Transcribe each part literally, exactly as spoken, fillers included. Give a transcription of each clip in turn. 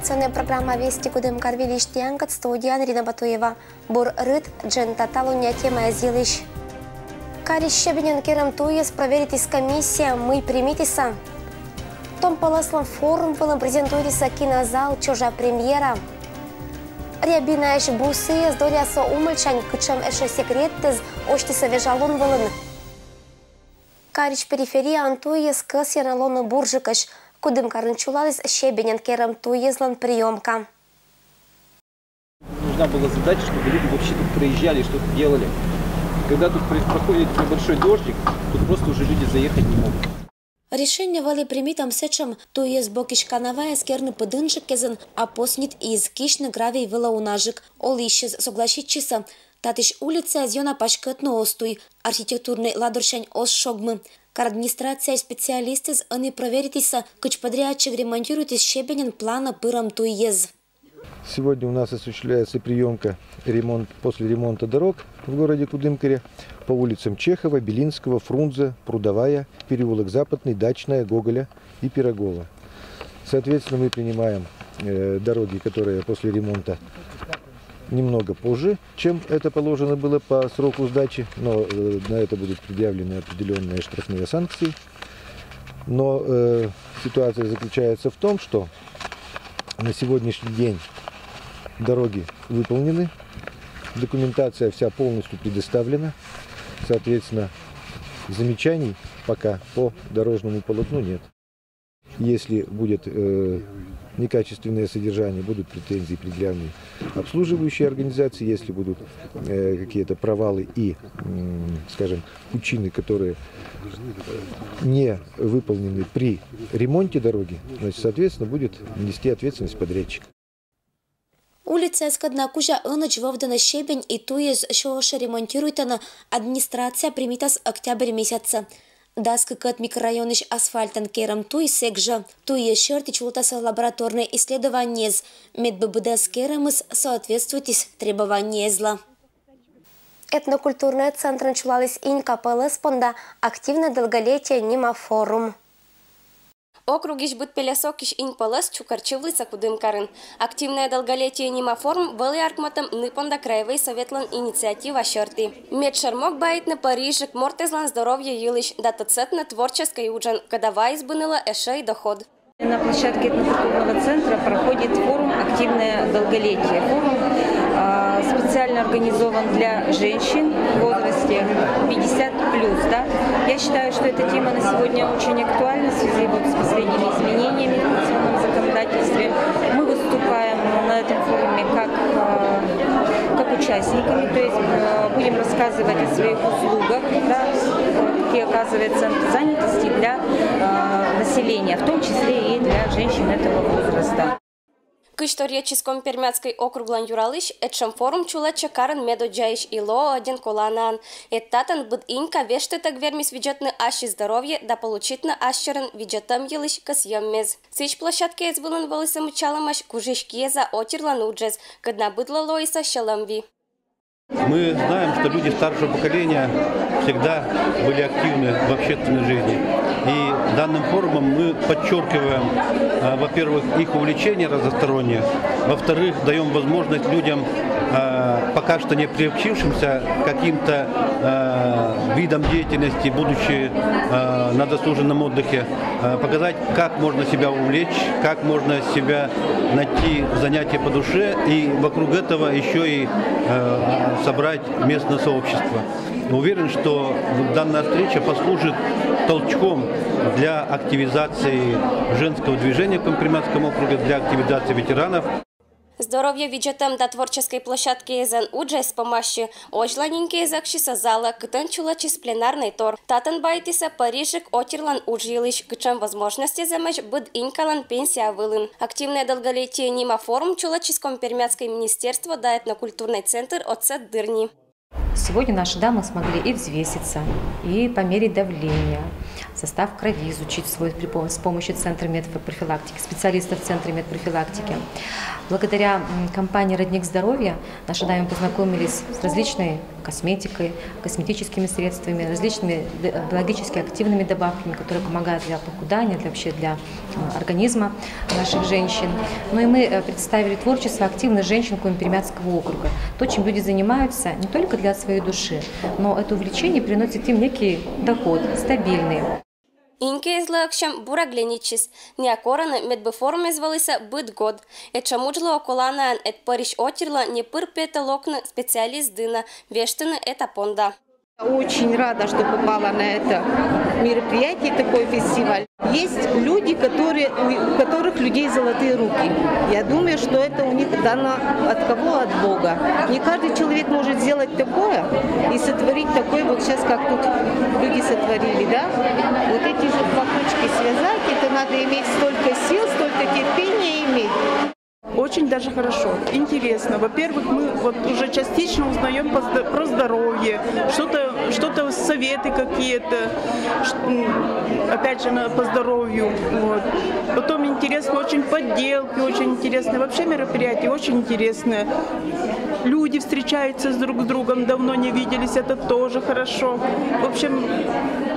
Тӧнӧ программа «Вести Кудымкар» вылысь тіянкӧд, студияын Рина Батуева. Бур рыт джын та талунъя темаяс йылысь. Карысь щебеньӧн керӧм туйӧс проверитіс комиссия, мый примитіс. Том пӧлӧслӧн форум вылын презентуйтіс кинозал, чужа премьера. Рябинаысь бусыяс доръясӧ умӧдчаньӧ, кутшӧм ещӧ секретъяс осьтісӧ вежалун вылын. Карысь периферияын туйяс кӧсйӧны лоны бурджыкӧсь. Кудымкарын чулаліс щебеньӧн керӧм туйяслӧн приёмка. Нужна была задача, чтобы люди вообще тут проезжали, что-то делали. Когда тут проис- проходит небольшой дождик, тут просто уже люди заехать не могут. Решение вӧлі примитӧм сэтшӧм: туйяс бокысь канаваяс керны пыдӧнджыкӧн, а поснит из кисьны гравий вылӧ унажык. Олысьяс согласитчисӧ. Татысь улицаяс ёна паськӧтны оз туй, архитектурнӧй ладорсянь оз шогмы. Кар администрацияысь специалистъяс ӧні проверитісӧ, кыдз подрядчик ремонтируйтіс щебеньӧн планӧ пырӧм туйяс. Сегодня у нас осуществляется приемка, ремонт, после ремонта дорог в городе Кудымкаре по улицам Чехова, Белинского, Фрунзе, Прудовая, переулок Западный, Дачная, Гоголя и Пирогова. Соответственно, мы принимаем э, дороги, которые после ремонта немного позже, чем это положено было по сроку сдачи, но э, на это будут предъявлены определенные штрафные санкции. Но э, ситуация заключается в том, что на сегодняшний день дороги выполнены, документация вся полностью предоставлена. Соответственно, замечаний пока по дорожному полотну нет. Если будет э, некачественное содержание, будут претензии предъявлены обслуживающей организации. Если будут э, какие-то провалы и, м, скажем, причины, которые не выполнены при ремонте дороги, значит, соответственно, будет нести ответственность подрядчик. Улицаяс, кӧдна кузя ӧнӧдз вӧвдӧны щебень и туйяс, сё ещӧ ремонтируйтӧны, администрация примитас октябрь месяцӧ. Дас кыкӧд микрорайонысь асфальтӧн керӧм туй сэк жӧ. Туйяс серти чулӧтасӧ лабораторнӧй исследованиеяс, медбӧ быдӧс керӧмыс соответствуйтіс требованиеяслы. Этнокультурнӧй центрын чулаліс «Инька пӧлӧс понда активное долголетие» нима форум. Округысь быд пельӧсокысь иньпӧлӧс чукӧртчывлісӧ Кудымкарын. «Активное долголетие» нима форум вӧлі артмӧмтӧм «Ны понда» краевӧй советлӧн инициатива серти. Медшӧр мог — баитны пӧрйыжык мортӧслӧн здоровье йылысь да тӧдсӧдны творческӧй уджӧн, кӧда ваыс бы нылӧ ещӧ и доход. На площадке этнокультурного центра проходит форум «Активное долголетие». Форум а, специально организован для женщин в возрасте пятьдесят плюс. Да? Я считаю, что эта тема на сегодня очень актуальна в связи вот с последними изменениями в пенсионном законодательстве. Мы выступаем на этом форуме как, а, как участниками, то есть а, будем рассказывать о своих услугах, да, какие оказывает центр занятости для а, населения, в том числе и для женщин этого возраста. Кызь торйӧдчис Коми-Пермяцкӧй округлӧн юралысь, этшӧм форум чулӧдчӧ карын медоддзаысь и лоӧ ӧдйӧн коланаӧн. Ӧд татӧн быд инька вештытӧг вермис видзӧдны ассьыс здоровье да получитны ас сьӧрын видзӧдтӧм йылысь кӧсйӧммес. Сідз, площадкаыс вылын вӧлісӧ мыччалӧмаӧсь кужысь киӧза отирлӧн уджыс, кӧдна быдлы лоисӧ сьӧлӧм ви. Мы знаем, что люди старшего поколения всегда были активны в общественной жизни. И данным форумом мы подчеркиваем, э, во-первых, их увлечение разностороннее, во-вторых, даем возможность людям, э, пока что не приобщившимся к каким-то э, видам деятельности, будучи э, на заслуженном отдыхе, э, показать, как можно себя увлечь, как можно себя найти занятие по душе и вокруг этого еще и э, собрать местное сообщество. Уверен, что данная встреча послужит толчком для активизации женского движения в Коми-Пермяцком округе, для активизации ветеранов. Здоровье видзӧдтӧм да творческӧй площадкаэзлӧн уджыс помасьӧ озьла нин, кӧні эскисӧ залӧ, кытӧн чулӧдчис пленарнӧй тор. Татӧн баитісӧ пӧрйыжык отирлӧн удж йылысь, кутшӧм возможностьяс эмӧсь быд инькалӧн пенсия вылын. «Активное долголетие» нима форум чулӧдчис Коми-Пермяцкӧй министерство да этнокультурнӧй центр отсӧг дырйи. Сегодня наши дамы смогли и взвеситься, и померить давление, состав крови изучить свой при пом- с помощью центра медпрофилактики, специалистов центра медпрофилактики. Благодаря компании «Родник здоровья» наши дамы познакомились с различной косметикой, косметическими средствами, различными д- биологически активными добавками, которые помогают для похудания, для, вообще для э, организма наших женщин. Ну и мы э, представили творчество активных женщин Коми-Пермяцкого округа. То, чем люди занимаются не только для своей души, но это увлечение приносит им некий доход, стабильный. Инкеезлы ӧксьӧм бура гленитчис. Ная корӧны, медбӧ форумез вӧліс быд год. Этша мудзлы коланаӧн, эд пӧрысь отирлӧн не пыр петӧ локны специалист дінӧ, вештыны эта понда. Очень рада, что попала на это мероприятие, такой фестиваль. Есть люди, которые, у которых людей золотые руки. Я думаю, что это у них дано от кого? От Бога. Не каждый человек может сделать такое и сотворить такой вот сейчас, как тут люди сотворили, да? Вот эти же платочки связать, это надо иметь столько сил, столько терпения иметь. Очень даже хорошо, интересно. Во-первых, мы вот уже частично узнаем про здоровье, что-то, что-то советы какие-то, опять же, по здоровью. Вот. Потом интересно, очень подделки, очень интересные. Вообще мероприятие очень интересное. Люди встречаются друг с другом, давно не виделись, это тоже хорошо. В общем,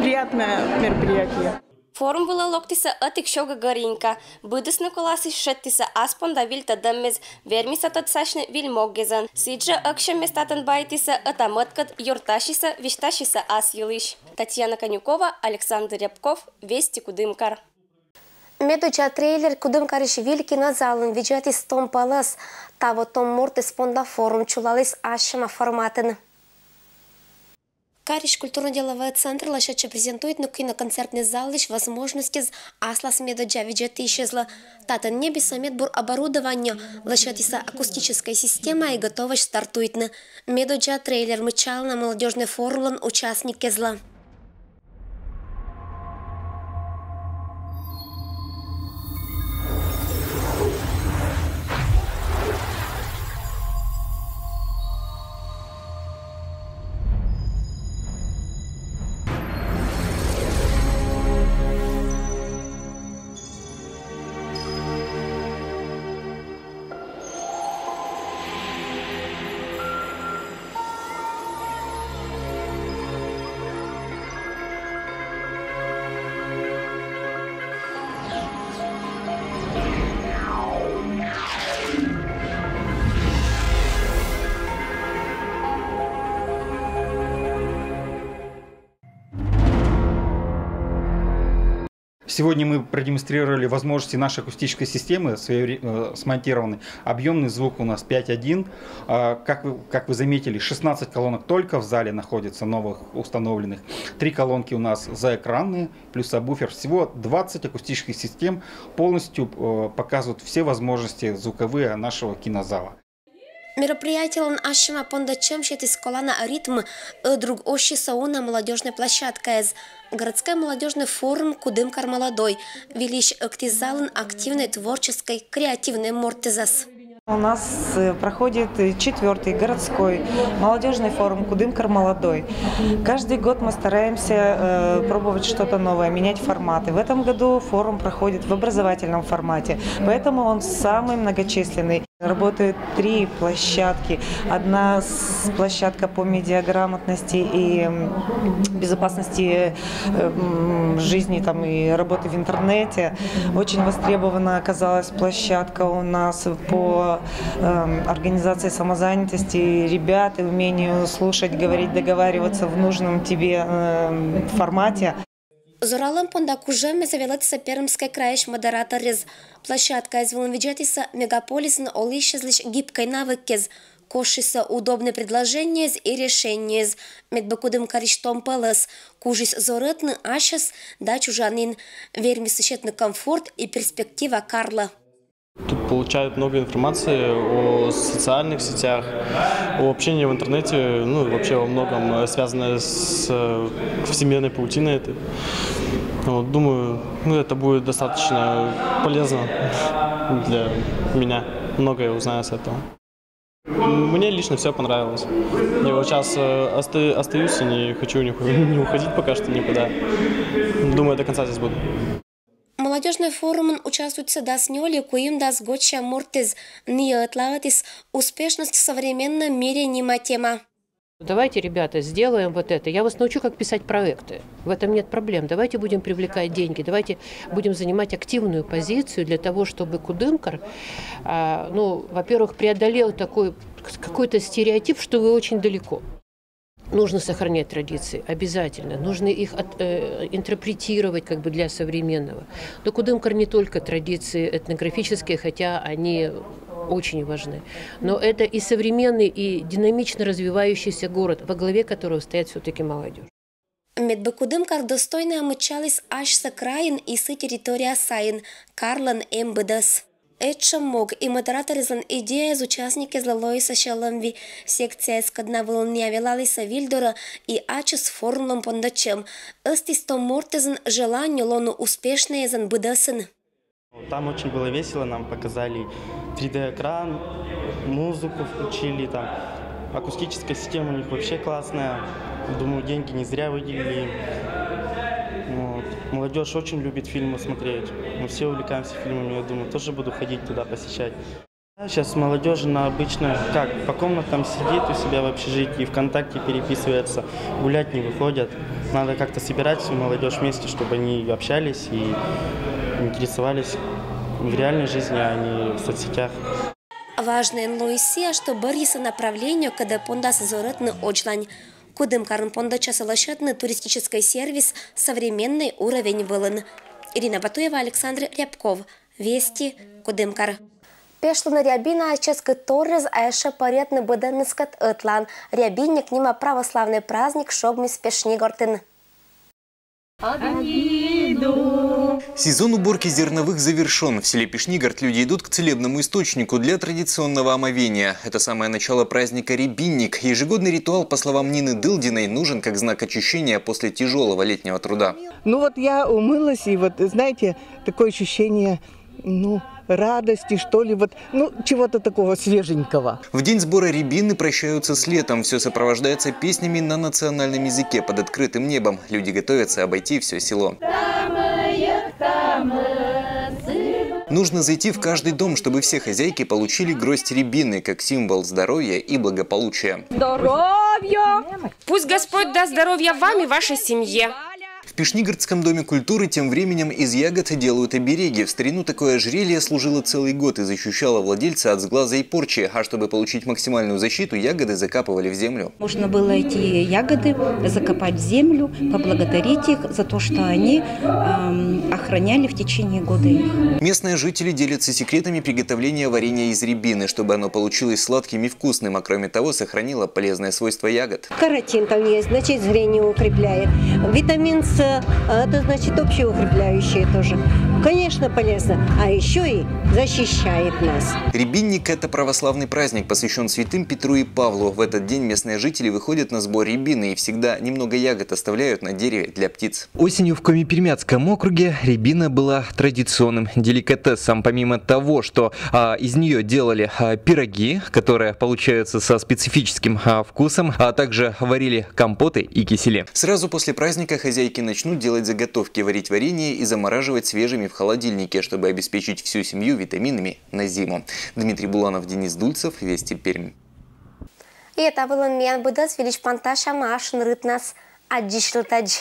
приятное мероприятие. Форум вылӧ локтісӧ ӧтик сё гӧгӧр инка. Быдӧннас коланаыс шедьтісӧ ас понда виль тӧдӧммес, вермисӧ тӧдсасьны виль моггезӧн. Сідзжӧ ӧксьӧмместатӧн байитісӧ ӧта-мӧдкӧд, ёртасисӧ, висьтасисӧ ас йылысь. Татьяна Конюкова, Александр Рябков, Вести, Кудымкар. Медодза трейлер Кудымкарысь виль кинозалын видзӧдіс том пӧлӧс. Таво том мортыс понда форум чулаліс асьным форматӧн. Карысь культурно-деловӧй центрлы сэтчӧ презентуйтны киноконцертнӧй залысь возможностьӧс аслас медодза видзӧдысьӧслы. Татӧн ньӧбисӧ медбур оборудование, лӧсьӧдісӧ акустическӧй система и готовӧсь стартуйтны. Медодза трейлер мыччалана молодёжнӧй форумлӧн участникъяслы. Сегодня мы продемонстрировали возможности нашей акустической системы, своевре- э, смонтированный. Объемный звук у нас пять один. А, Как вы, как вы заметили, шестнадцать колонок только в зале находится, новых установленных. Три колонки у нас заэкранные, плюс сабвуфер. Всего двадцать акустических систем полностью э, показывают все возможности звуковые нашего кинозала. Мероприятиелӧн асьным понда чӧмсьӧдіс колана ритм, ӧд друг оссисӧ уна молодёжнӧй площадкаыс. Городскӧй молодёжнӧй форум «Кудымкар молодой» выльысь ӧктіс залын активнӧй, творческӧй, креативнӧй мортъясӧс. У нас э, проходит четвертый городской молодежный форум «Кудымкар молодой». Каждый год мы стараемся э, пробовать что-то новое, менять форматы. В этом году форум проходит в образовательном формате, поэтому он самый многочисленный. Работают три площадки. Одна с- площадка по медиаграмотности и м, безопасности э, м, жизни там, и работы в интернете. Очень востребована оказалась площадка у нас по эм, организации самозанятости ребят и умению слушать, говорить, договариваться в нужном тебе эм, формате. Зоралӧм понда кужӧммӧ велӧдісӧ Пермскӧй крайысь модераторъяс. Площадкаыс вылын видзӧдісӧ мегаполисын олысьяслысь гибкӧй навыкъяс. Кошкисӧ удобнӧй предложениеяс и решениеяс, медбур Кудымкарысь том пӧлӧс кужис зорӧтны асьӧс да чужанін, вермис сетны комфорт и перспектива карлы. Тут получают много информации о социальных сетях, о общении в интернете, ну и вообще во многом э, связанное с э, всемирной паутиной этой. Вот, думаю, ну, это будет достаточно полезно для меня. Многое узнаю с этого. Мне лично все понравилось. Я вот сейчас э, оста- остаюсь и не хочу не, не уходить пока что никуда. Думаю, до конца здесь буду. Молодёжнӧй форумын участвуйтісӧ дас нёль и куимдас годся мортъяс. Ная ӧтлаӧдіс «Успешность в современном мире» нима тема. Давайте, ребята, сделаем вот это. Я вас научу, как писать проекты. В этом нет проблем. Давайте будем привлекать деньги. Давайте будем занимать активную позицию для того, чтобы Кудымкар, а, ну, во-первых, преодолел такой какой-то стереотип, что вы очень далеко. Нужно сохранять традиции, обязательно. Нужно их от- э, интерпретировать как бы для современного. Но Кудымкар не только традиции этнографические, хотя они очень важны. Но это и современный, и динамично развивающийся город, во главе которого стоит все-таки молодежь. Медбӧр Кудымкар достойнӧя мыччаліс асьсӧ крайын и сы территория сайын, карлӧн эм быдӧс. Этшӧм мог и модераторыслӧн идеяыс участникъяслы лоисӧ сьӧлӧмви. Секцияыскӧд на вылын велалісӧ выль дорӧ и ачыс форумлӧн пондӧдчӧм. Ӧзтісны мортыслӧн желание лоны успешнӧйӧн быдӧсын. Там очень было весело, нам показали три дэ экран, музыку включили, там акустическая система у них вообще классная. Думаю, деньги не зря выделили. Вот. Молодежь очень любит фильмы смотреть. Мы все увлекаемся фильмами, я думаю, тоже буду ходить туда посещать. Сейчас молодежь, она обычно как по комнатам сидит у себя в общежитии, ВКонтакте переписывается, гулять не выходят. Надо как-то собирать всю молодежь вместе, чтобы они общались и интересовались в реальной жизни, а не в соцсетях. Важнӧйӧн лои сійӧ, что бӧрйисны направление, кодӧс пондас зорӧтны водзлань. Кудымкарын пондӧдчасӧ лӧсьӧдны туристическӧй сервис современнӧй уровень вылын. Ирина Батуева, Александр Рябков, Вести, Кудымкар. Пешлӧны Рябинаысь чӧскыд торйӧз, а ещӧ пӧръятны быдӧнныскӧд ӧтлаын. Рябинник нима православнӧй праздник шогмис Пешнигортын. Сезон уборки зерновых завершен. В селе Пешнигорт люди идут к целебному источнику для традиционного омовения. Это самое начало праздника Рябинник. Ежегодный ритуал, по словам Нины Дылдиной, нужен как знак очищения после тяжелого летнего труда. Ну вот я умылась, и вот, знаете, такое ощущение, ну, радости, что ли, вот, ну, чего-то такого свеженького. В день сбора рябины прощаются с летом. Все сопровождается песнями на национальном языке под открытым небом. Люди готовятся обойти все село. Нужно зайти в каждый дом, чтобы все хозяйки получили гроздь рябины как символ здоровья и благополучия. Здоровья! Пусть Господь даст здоровья вам и вашей семье. В Пешнигородском доме культуры тем временем из ягод делают обереги. В старину такое ожерелье служило целый год и защищало владельца от сглаза и порчи. А чтобы получить максимальную защиту, ягоды закапывали в землю. Можно было эти ягоды закопать в землю, поблагодарить их за то, что они эм, охраняли в течение года их. Местные жители делятся секретами приготовления варенья из рябины, чтобы оно получилось сладким и вкусным, а кроме того сохранило полезное свойство ягод. Каротин там есть, значит, зрение укрепляет. Витамин С, это значит общеукрепляющее тоже. Конечно, полезно, а еще и защищает нас. Рябинник — это православный праздник, посвящен святым Петру и Павлу. В этот день местные жители выходят на сбор рябины и всегда немного ягод оставляют на дереве для птиц. Осенью в Коми-Пермяцком округе рябина была традиционным деликатесом. Помимо того, что а, из нее делали а, пироги, которые получаются со специфическим а, вкусом, а также варили компоты и кисели. Сразу после праздника хозяйки начнут делать заготовки, варить варенье и замораживать свежими в холодильнике, чтобы обеспечить всю семью витаминами на зиму. Дмитрий Буланов, Денис Дульцев, Вести Пермь. И та вылын миян быдӧс. Выльысь пантасям ашын рытнас. Аддзысьлытӧдз.